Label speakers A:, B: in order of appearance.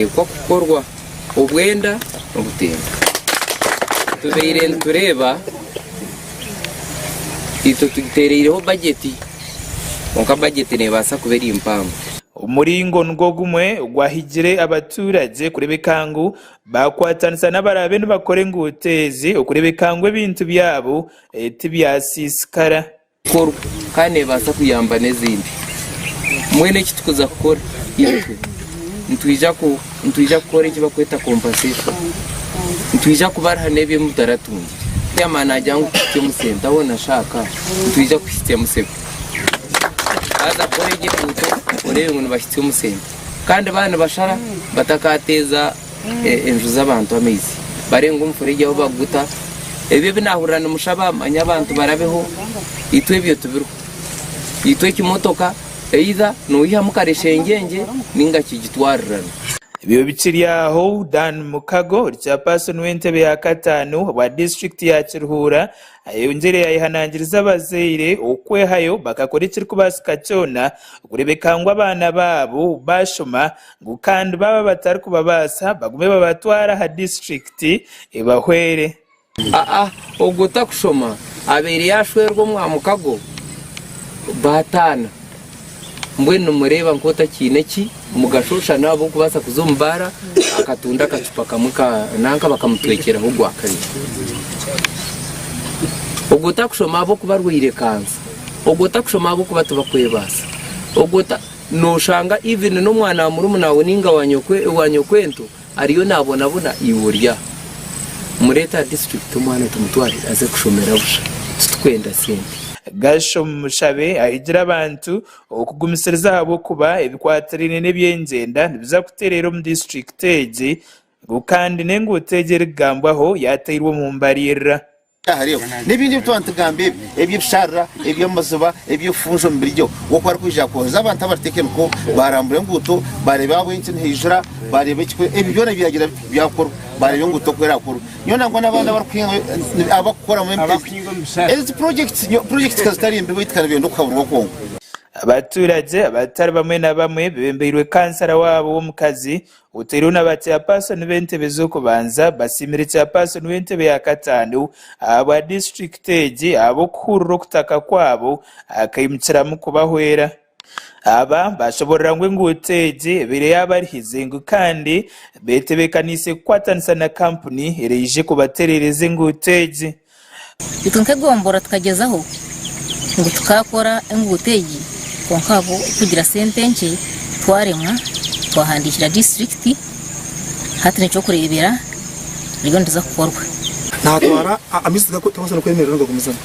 A: Niteekwa kukorwa obwenda n'obutenda. Tubaire nitureeba itwe tugitereireho bajeti kwonka bajeti nebaasa kuba eri mpango.
B: Omuringo nigwo gumwe ogwahigire abaturage kurebeka ngu bakwatanisa n'abaraabe nibakora enguuto ezi okurebeka ngu ebintu byabo tibyasiisikara.
A: Kukorwa kandi neebaasa kuyamba n'ezindi. Mbwenu eki turikuza kukora itwe, nitwija ku nitwija kukora eki barikweta compensation. Nitwija kubariha n'ebi mutaratungire. Chairman naagira ngu tuhitsye sente aho nashaka, nitwija kuhitsyamu sente. Baaza kukora egi enguuto oreebe ngu nibahitsyamu sente. Kandi baaba nibashara batakateeza enju z'abantu amaizi, barenga omufuregye ahu bakuguta. Ebyo ebi naahurira nimushaba manya abantu barabeho, itwe ebyo tibiriho. Itwe ekimotoka either noihamu kare shengyengye ninga kigitwarirana.
B: Ebyo bikiri aho, Dan Mukago ori chairperson w'entebe ya kataano obwa disiturikiti ya Kiruhura Ayongyire yayehanangiriza abazaire okwehayo bakakora ekirikubaasika kyona kureebeka ngu abaana baabo baashoma ngu kandi baaba batarikubabaasa bagume babatware aha disiturikiti ebahwere.
A: Aa Ogwo otakushoma abaire yaashwerwa omwa mukago baataana. Mbwenu nimureeba nk'otakiine ki mugasho shana ahabw'okubaasa kuza omu baara akatunda akacupa kamwe ka nanka bakamutwekyeraho ogwa kabiri. Ogwo otakushoma ahabw'okuba arwaire kansa, ogwo otakushoma ahabw'okuba tibakwebaasa, ogwo ota noshanga even n'omwana wa murumuna waawe ninga wa nyokwe wa nyokwento Ariyo nabonabona iwe ori aha. Mureete aha district omwana tumutware aze kushomera busha titukwenda sente.
B: Gasho Mushabe ahigire abantu okugumisiriza ahabw'okuba ebikwatiraine n'ebyengyenda nibiza kutereera omu disiturikiti egi ngu kandi n'enguuto egi erikugambwaho yateirwe omu mbaririra.
C: Hariho n'ebindi ebi twaba nitugamba ebi, eby'ebisharara, eby'amaziba, eby'ebifunjo omu biryo. Oku arikwija kwoheza abantu abariteeka emiko, baarambura enguuto, baareeba ahabw'enki nihaijura, baareeba eki, ebi byona byagira biti byakorwa, baareeba enguuto oku eraakorwe. Nyowe nangwa n'abandi abarikuhinga abarikukoramu ezi purojekiti, purojekiti ka zitari mbi beitu ka nibenda okuhaburwa kwonka.
B: Abaturage abatari bamwe na bamwe bebembeirwe kansara waabo w'omukazi Otaireho na ba chairperson b'entebe z'okubanza basiimire chairperson w'entebe ya kataano ahabwa disiturikiti egi ahabw'okuhurira okutaka kwabo akaimukiramu kubahwera. Aba bashoborora ngu enguuto egi ebaire yaabarihize ngu kandi betebeekaniise kukwatanisa na kampuni eraije kubatereereza enguuto egi.
D: Itwe nk'egombora tukagyezaho ngu tukaakora enguuto egi kwonka ahabw'okugira sente nkye twaremwa twahandiikira disiturikiti hati n'eky'okureebera ririyo niriza kukorwa.
E: Naatwara amaizi gakubaasa n'okwemerera gagumizamu.